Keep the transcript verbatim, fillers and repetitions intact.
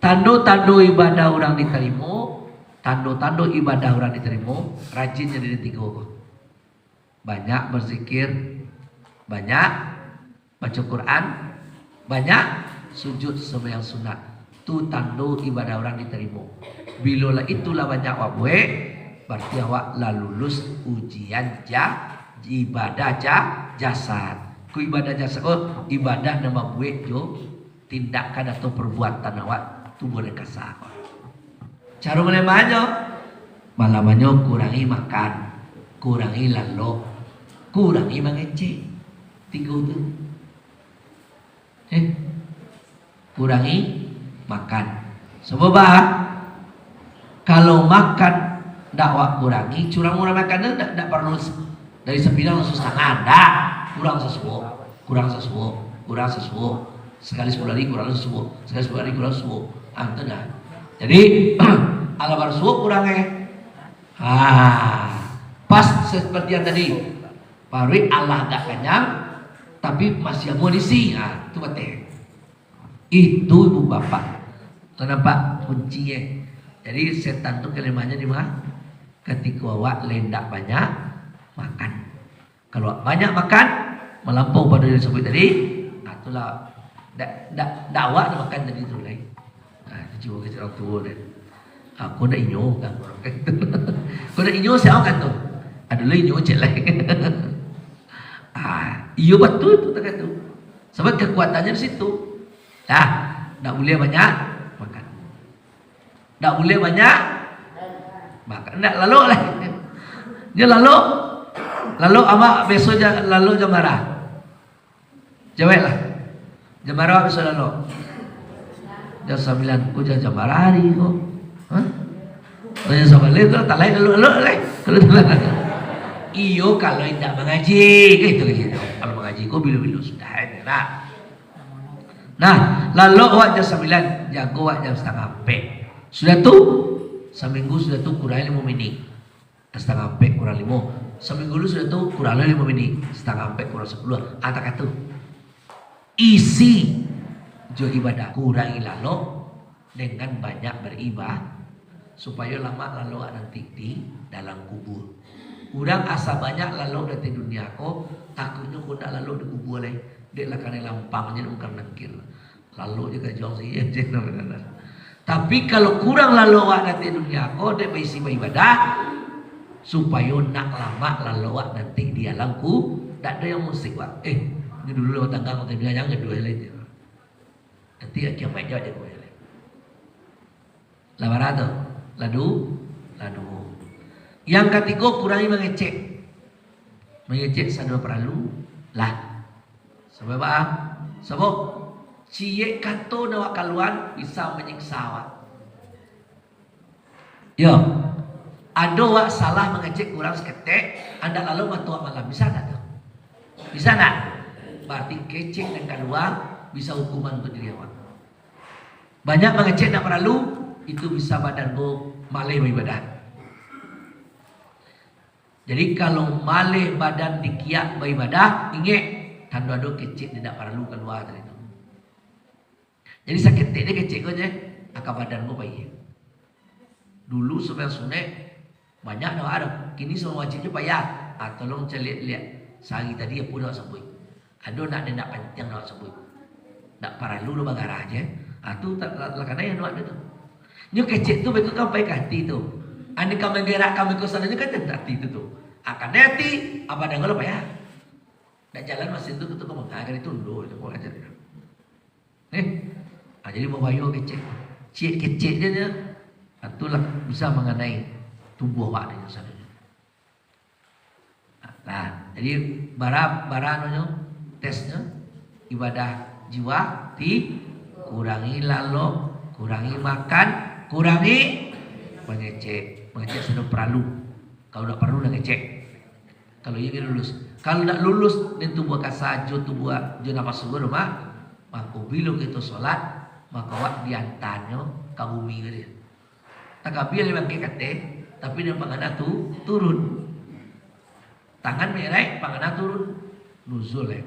Tando-tando ibadah urang ditarimo, tando-tando ibadah urang ditarimo, rajin jadi tigo ko. Banyak berzikir, banyak baco Quran, banyak sujud sembahyang sunat. Tu tando ibadah urang ditarimo. Bilo lah itulah banyak awak buek, berarti awak lah lulus ujian ja-, ibadah ja-, jasad. Ko ibadah jasad ko, ibadah nan babuek jo tindakan atau perbuatan awak tubuah nan kasa ko. Caro malamannyo, malamannyo kurangi makan, kurangi lalok, kurangi mangecek. Tigo tu. Eh, kurangi makan. Sabab, kalau makan ndak awak kurangi, curang urang makan tu ndak, ndak paralu s-, dari sapinang langsung satangah, ndak. Kurang sasuok, kurang sasuok, kurang sasuok. Sakali sapuluah ari kurang sasuok, sakali sapuluah ari kurang sasuok. Ah, tu dah. Jadi, alah basuok kurang, eh. Ah, pas seperti yang tadi. Paruik alah agak kanyang, tapi masih amuah diisi. Ah, tu bateh. Itu ibu bapak. Lah nampak kunci, eh. Jadi setan tu kalimannyo di ma? Katiko awak lah indak banyak makan. Kalau awak banyak makan, malampau pado yang sabuik tadi, ah, itulah dak, dak, dak awak nak makan tadi tu lai. Ah, itu cubo kecek urang tuo deh. Ah, kau nak inyo kan? Kau nak inyo siapa kan tu? Aduh lah inyo cek lai. Ah, iyo batul tu takah tu. Sabab kekuatannyo di situ. Dah, ndak buliah banyak makan. Ndak buliah banyak makan. Ndak lalok lai. Nyo lalok. Lalok amak biaso ja-, lalok jam bara? Jaweklah. Jam bara biaso lalok? Jam sambilan. Ko jam, jam bara hari ko? Hah? Oh, jam sambilan tu lah talai lalok-lalok lai. Kalau talai. Iyo, kalau indak mangaji, kan itu lagi. Kalau mangaji ko bilo-bilo sudah, eh, lah. Nah, lalok awak jam sambilan, jago awak jam satangah ampek. Sudah tu, saminggu sudah tu kurangi limo minik. Satangah ampek kurang limo. Saminggu lu sudah tu, kurang limo minik. Satangah ampek kurang sapuluah. Ah, takah tu. Isi jo ibadah. Kurangi lalok dengan banyak beribadah, supayo lamak lalok nanti di dalam kubur. Urang asa banyak lalok di dunia ko, takuiknyo ko ndak lalok di kubur lai. Dek lah kanai lampang je, bukan nangkil. Lalok je kajuang sajo, je. Tapi kalau kurang lalok awak di dunia ko, dek baisi baibadah, supayo nak lamak lalok awak nanti di alam ku-, dak ado yang musik, Pak. Eh, ni dulu lah batanggang, kata dia, jangan gaduah lai. Nanti kiamat jawab jago lai. Lah bara tu, lah du-, lah duo. Yang katigo, kurangi mangecek. Mangecek sadonyo paralu lah. Sabab baa? Sabab ciek kato nan awak kaluan bisa manyiksa awak. Yo, ado awak salah mangecek kurang saketek, andak lalok mato awak malam, bisa ndak tu? Bisa ndak? Bararti kecek nan kalua bisa hukuman untuak diri awak. Banyak mangecek ndak paralu, itu bisa badan ko maleh baibadah. Jadi, kalau maleh badan dikiak baibadah, ingek, tando ado kecek indak paralu kalua tadi tu. Jadi, saketek je kecek ko je, aka badan ko pai. Dulu sumbayang sunek, banyak dah ado. Kini sumbayang wajib je payah. Ah, tolong caliak-liak sahari tadi apo dah sabuik. Ado nak, indak pantiang nak sabuik. Ndak paralu lo bagarah je. Ah, tu tak, lah, lah kanai anuak dia tu. Nyo kecek tu beko kan pai ka ati tu. Ani ka manggerakkan beko sadonyo kan ati tu tu. Ah, kanai ati, apo dah lo payah. Ndak jalan masin tu, tu ka mangga, ka ditundo je, kok aja dia. Eh, ah, jadi babayo kecek. Ciek kecek je dia. Ah, tu lah bisa manganai tubuah awak dia sadonyo. Nah, jadi bara, bara anunyo, tesnyo, ibadah jiwa, ti, kurangi lalok, kurangi makan, kurangi mangecek. Mangecek sadonyo paralu. Kalau ndak paralu, ndak ngecek. Kalau iyo, lulus. Kalau ndak lulus, nin tubuah kasa jo tubuah jo napasu ko, mah, mako, bilo kito solat, mako, awak diantanyo ka bumi ko dia. Takabia lai bangkek ka ateh, tapi nan pangana tu turun. Tangan maraik, pangana turun. Nuzul, eh.